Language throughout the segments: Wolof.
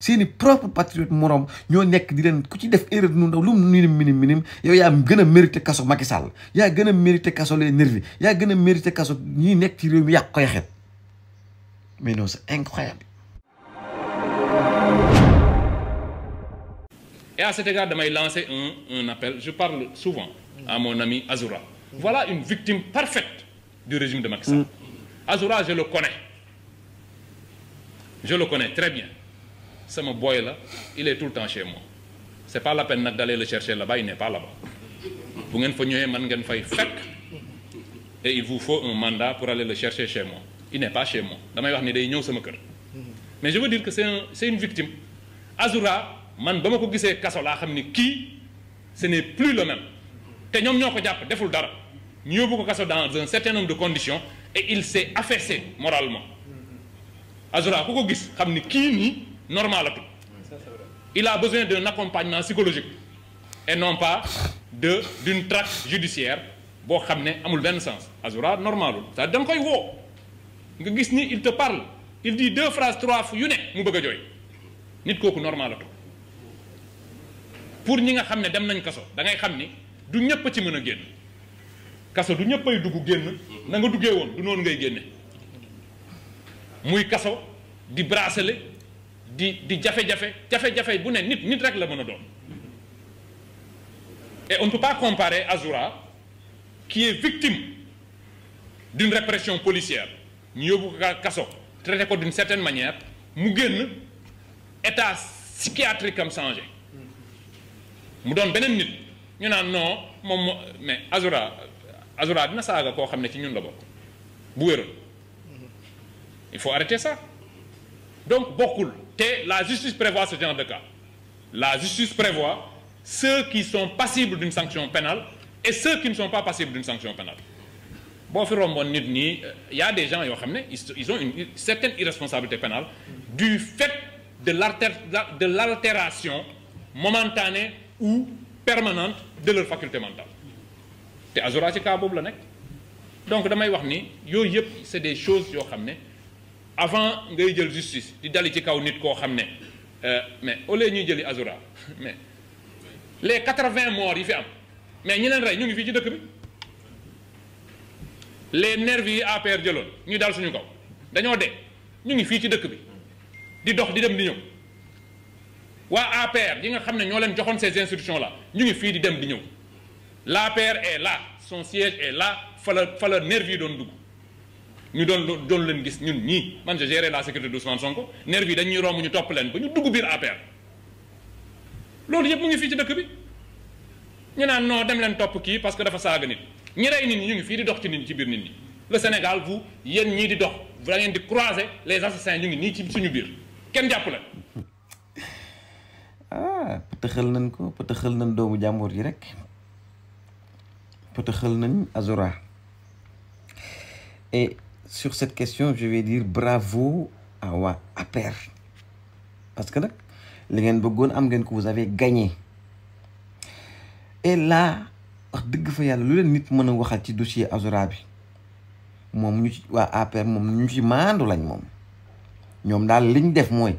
seeni propre patriote morom ñoo nekk di leen ku ci def erreur nu ndaw lu mu minim yow yaa gën a mérité kaso Macky Sall yaa gën a mérité kaso les nervis yaa gën a mérité kaso ñi nekk ci réew mi yàq koy xet mais non c'est incroyable. Et à cet égard damay lancer un appel, je parle souvent à mon ami Azoura. Voilà une victime parfaite du régime de Macky Sall. Azoura, je le connais très bien. C'est mon boy là, il est tout le temps chez moi. C'est pas la peine d'aller le chercher là-bas, il n'est pas là-bas. Vous ngeen fa ñëwee man ngeen fay fekk et il vous faut un mandat pour aller le chercher chez moi. Il n'est pas chez moi. Damay wax ni day ñëw sama kër. Mais je veux dire que c'est une victime. Azoura, man ba ma ko gisee kaso laa xam ni kii ce n'est plus le même. Te ñoom ñoo ko jàpp deful dara. ñu yóbbu ko kaso dans un certain nombre de conditions et il s'est affaissé moralement. Azoura ku ko gis xam ni kii nii normal la tout. Il a besoin d'un accompagnement psychologique et non pas d'une traque judiciaire boo xam ne amul benn sens. Azoura normalul ça da nga koy woo nga gis ni il te parle il dit 2 phrases 3 yu ne mu bëgg a jooy nit kooku normal la tout. Pour ñi nga xam ne dem nañ kaso da ngay xam ni du ñëpp ci mën a génn kaso du ñëppay dugg génn na nga duggee woon du noonu ngay génne muy kaso di bracelet di jafe-jafe bu ne nit rek la mën a doon. Et on ne peut pas comparer Azoura qui est victime d'une répression policière ñu yóbbu ko kaso traité ko d'une certaine manière mu génn état psychiatrique am changé mu doon beneen nit ñu naan non moom mais Azoura dina saaga koo xam ne ci ñun la bokk bu wéral il faut arrêter ça. Donc bokkul te la justice prévoit ce genre de cas. La justice prévoit ceux qui sont passibles d'une sanction pénale et ceux qui ne sont pas passibles d'une sanction pénale. Boo fi romboon nit ñi y a des gens yoo xam ne ils ont une certaine irresponsabilité pénale du fait de l'altération momentanée ou permanente de leur faculté mentale. Te Azoura ci cas boobu la nekk. Donc damay wax ni yooyu yëpp c'est des choses yoo xam ne avant ngay jël justice di dali ci kaw nit koo xam ne mais au lieu ñuy jëli Azoura mais les 80 morts yi fi am mais ñi leen rey ñu ngi fii ci dëkk bi les nervis yi APR jëloon ñu dal suñu kaw dañoo dee ñu ngi fii ci dëkk bi di dox di dem di ñëw waa APR yi nga xam ne ñoo leen joxoon ces institutions là ñu ngi fii di dem di ñëw l'APR est là son siège est là fa la nervis yi doon dugg ñu doon leen gis ñun ñii man je gérais la sécurité d'Ousmane Sonko nervis yi dañuy romb ñu topp leen ba ñu dugg biir APR loolu yëpp mu ngi fii ci dëkk bi ñu naan non dem leen topp kii parce que dafa saaga nit ñi rey nit ñi ñu ngi fii di dox ci nit ñi ci biir nit ñi le Sénégal vous yéen ñii di dox da ngeen di croiser les assassins ñu ngi nii ci suñu biir kenn jàpp leen. Ah pëtëxal nañ ko pëtëxal nañ doomu jàmbur yi rek pëtëxal nañ Azoura. Et sur cette question je vais dire bravo à waa APR parce que nag li ngeen bëggoon am ngeen ko vous avez gagné et là wax dëgg fa yàlla lu leen nit mën a waxal ci dossier Azoura bi moom ñu ci waa APR moom ñu ci maandu lañ moom ñoom daal liñ def mooy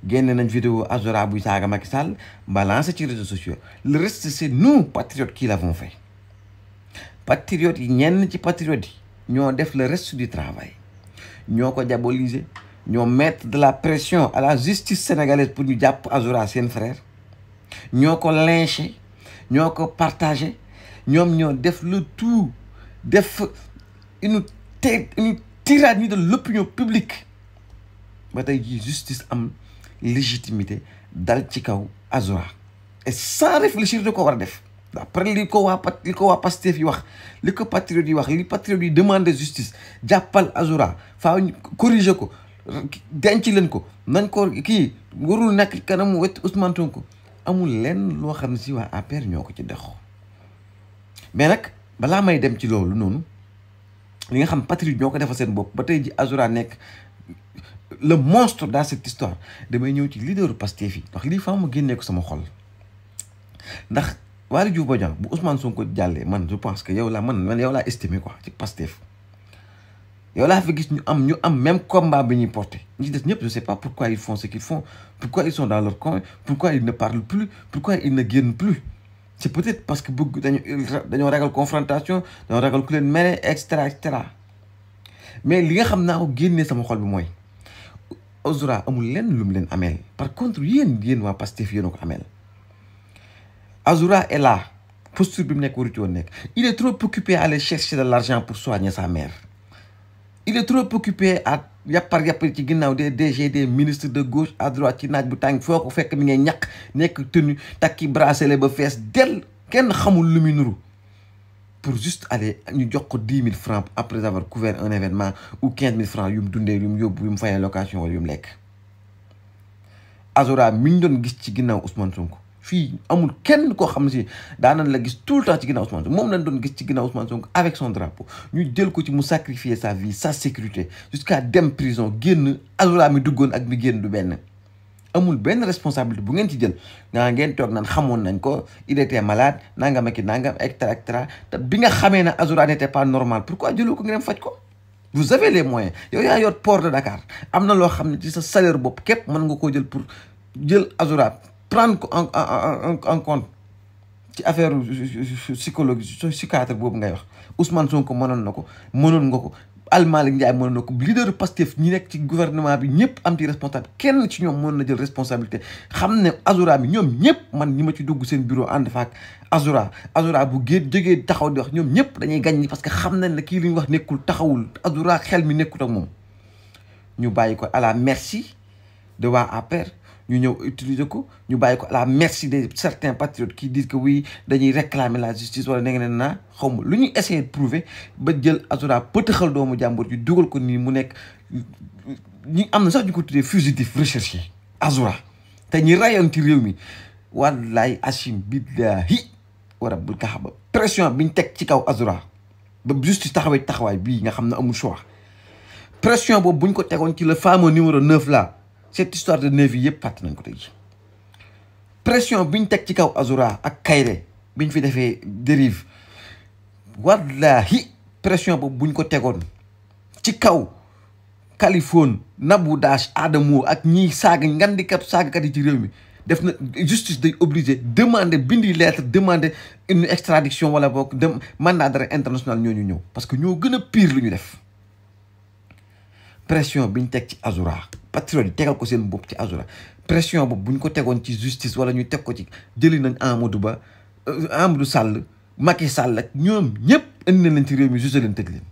génne nañ vidéo Azoura buy saaga Macky Sall balancé ci réseaux sociaux le reste c'est nous patriotes qui l'avons fait patriotes yi ñenn ci patriotes yi ñoo def le reste du travail ñoo ko diaboliser ñoo mettre de la pression à la justice sénégalaise pour ñu jàpp Azoura seen frère ñoo ko lynché ñoo ko partagé ñoom ñoo def le tout def une tyrannie de l'opinion publique ba tey jii justice am légitimité dal ci kaw Azoura et sans réfléchir da ko war a def après li ko waa Pastef yi wax li ko patriote yi wax li patriote yi demande justice jàppal Azoura faaw ñu corriger ko denc leen ko nañ ko kii warul nekk kanamu wetu Ousmane Sonko amul lenn loo xam ne si waa APR ñoo ko ci dexoo mais nag balaa may dem ci loolu noonu li nga xam patriote ñoo ko defal seen bopp ba tey ji Azoura nekk le monstre dans cette histoire damay ñëw ci leaderu Pastef yi ndax lii faa mu génnee ko sama xol ndax Waly Diouf Bodiang bu Ousmane Sonko jàllee man je pense que yow laa estimé quoi ci Pastef yow laa fa gis ñu am même combat bi ñuy porté ñi ci des ñëpp je sais pas pourquoi ils font ce qu'ils font, pourquoi ils sont dans leur coin, pourquoi ils ne parlent plus, pourquoi ils ne viennent plus. C'est peut-être parce que bëgg dañoo ragal confrontation, dañoo ragal ku leen mere et cetera. Mais li nga xam naa ko génnee sama xol bi mooy Azoura amul lenn lu mu leen ameel. Par contre yéen waa Pastef yéen a ko ameel. Azoura est là, posture bi mu nekk waru ci woon nekk. Il est trop occupé à aller chercher de l'argent pour soigner sa mère. Il est trop occupé à yàppar ci ginnaaw des DG des ministres de gauche à droite ci naaj bu tàng foo ko fekk mi ngay ñàkk nekk tenu takki bracelet ba fees del kenn xamul lu muy nuru pour juste aller ñu jox ko 10 000 francs après avoir couvert un événement ou 15 000 francs yu mu dundee yu mu yóbbu yu mu fayee location wala yu mu lekk. Azoura mi ñu doon gis ci ginnaaw Ousmane Sonko fii amul kenn koo xam ne si daanan la gis tout le temps ci ginnaaw Ousmane Sonko moom lañ doon gis ci ginnaaw Ousmane Sonko avec son drapeau ñu jël ko ci mu sacrifier sa vie sa sécurité jusqu'à dem prison génn. Azoura mi duggoon ak mi génn du benn amul benn responsabilité bu ngeen ci jël nga ngeen toog naan xamoon nañ ko il était malade nangam ak nangam et cetera te bi nga xamee ne Azoura n'était pas normal pourquoi jëloo ko ngeen faj ko. Vous avez les moyens yow yaa yor port de Dakar am na loo xam ne ci sa salaire bopp képp mën nga koo jël pour jël Azoura prendre ko en compte ci affaire psychologie psychiatre boobu ngay wax. Ousmane Sonko mënoon na ko mënoon nga ko El Malick Ndiaye mënoon na ko leader Pastef ñi nekk ci gouvernement bi ñëpp am ci responsable kenn ci ñoom mën na jël responsabilité xam ne Azoura bi ñoom ñëpp man ñi ma ci dugg seen bureau ànd fa ak Azoura bu géej jógee taxaw di wax ñoom ñëpp dañuy gañ parce que xam nañ ne kii li ñu wax nekkul taxawul Azoura xel mi nekkul ak moom ñu bàyyi ko à la merci de waa APR. ñu ñëw utiliser ko ñu bàyyi ko à la merci de certains patriotes qui disent que oui dañuy réclamer la justice wala da ngeen naa xaw ma lu ñuy essayer de prouver ba jël Azoura pëtëxal doomu jàmbur ji dugal ko nii mu nekk ñi am na sax ñu ko tuddee fugitif recherché Azoura te ñi rayoon ci réew mi wallaay Hachim billahi wa rabbul Kaaba pression biñ teg ci kaw Azoura ba justice taxawaay bii nga xam ne amul choix pression boobu buñ ko tegoon ci le fameux numéro 9 là. Cette histoire de nervi yëpp fàtt nañ ko tey pression biñ teg ci kaw Azoura ak Kairé biñ fi defee dérive wallahi pression boobu buñ ko tegoon ci kaw Kaliphone Nabou Dash Adamo ak ñiy saagakat yi ci réew mi def na justice day obligé demander bindi lettre demander une extradition wala boog mandat d'arrêt international ñooñu ñëw parce que ñoo gën a pire lu ñu def pression biñ teg ci Azoura patriote yi tegal ko seen bopp ci Azoura pression boobu buñ ko tegoon ci justice wala ñu teg ko ci jëli nañ Amadou Sall Macky Sall ak ñoom ñëpp indi nañ leen ci réew mi juste leen tëj leen.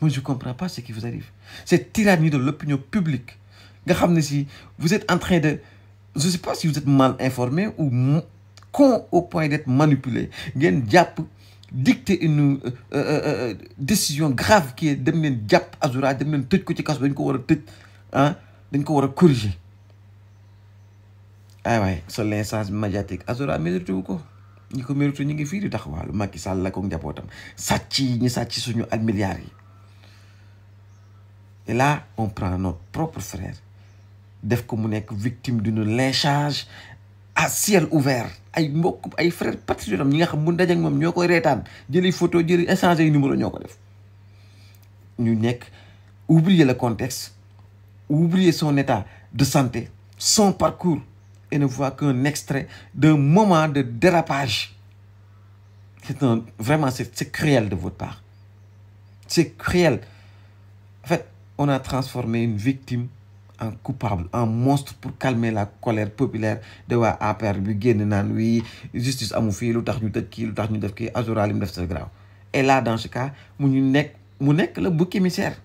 Moi je comprends pas ce qui vous arrive cette tyrannie de l'opinion publique nga xam ne si vous êtes en train de je sais pas si vous êtes mal informé ou con au point d'être manipulé ngeen jàpp dicter une décision grave qui est dem leen jàpp Azoura dem leen tëj ko ci kaso dañ ko war a tëj dañ ko war a corriger waaye sa lynchage médiatique Azoura mérité wu ko ñi ko mérité ñu ngi fii di taxawaalu Macky Sall la ko njabootam sàcc yi ñu sàcc suñu ak milliards yi et là on prend notre propre frère def ko mu nekk victime d'une lynchage à ciel ouvert ay mbokk ay frères patriotes am ñi nga xam mu daje ak moom ñoo koy reetaan jëli photo jëli échanger yu numéro ñoo ko def ñu nekk oublier le contexte oublier son état de santé son parcours et ne voit qu'un extrait d'un moment de dérapage vraiment c'est cruel de votre part c'est cruel en fait on a transformé une victime en coupable en monstre pour calmer la colère populaire de waa APR bi génn naan wi justice amu fii lu tax ñu tëj kii lu tax ñu def kii Azoura li mu def c'est grave et là dans ce cas mu nekk le bouc émissaire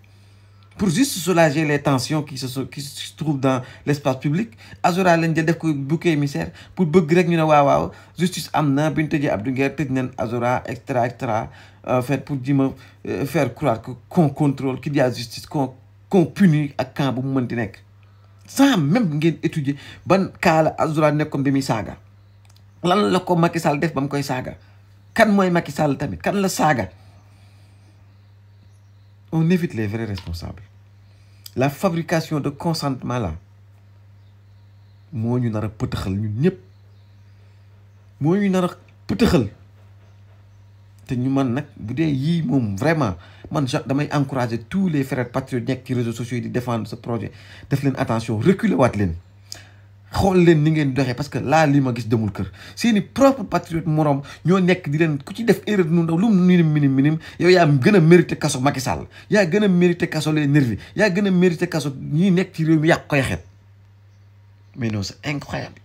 pour juste soulager les tensions qui se trouvent dans l'espace public Azoura lañ jël def ko bouc émissaire pour bëgg rek ñu ne waaw justice am na bi ñu tëjee Abdou Nguer tëj nañ Azoura et cetera en fait pour dire faire croire qu'on contrôle qu'il y a justice qu'on punit ak camp bu mu mënti nekk sans même ngeen étudier ban cas la Azoura nekkoon bi muy saaga lan la ko Macky Sall def ba mu koy saaga kan mooy Macky Sall tamit kan la saaga on évite les vrais responsables la fabrication de consentement là moo ñu nar a pëtëxal ñun ñëpp moo ñu nar a pëtëxal te ñu man nag bu dee yii moom vraiment man damay encourager tous les frères patriotes nekk ci réseaux sociaux yi di défendre ce projet def leen attention reculer waat leen xool leen ni ngeen doxee parce que là li ma gis demul kër seeni propre patriote morom ñoo nekk di leen ku ci def erreur nu ndaw lu mu minim yow yaa gën a mérité kaso Macky Sall yaa gën a mérité kaso les nervis yaa gën a mérité kaso ñi nekk ci réew mi yàq koy xet mais non c'est incroyable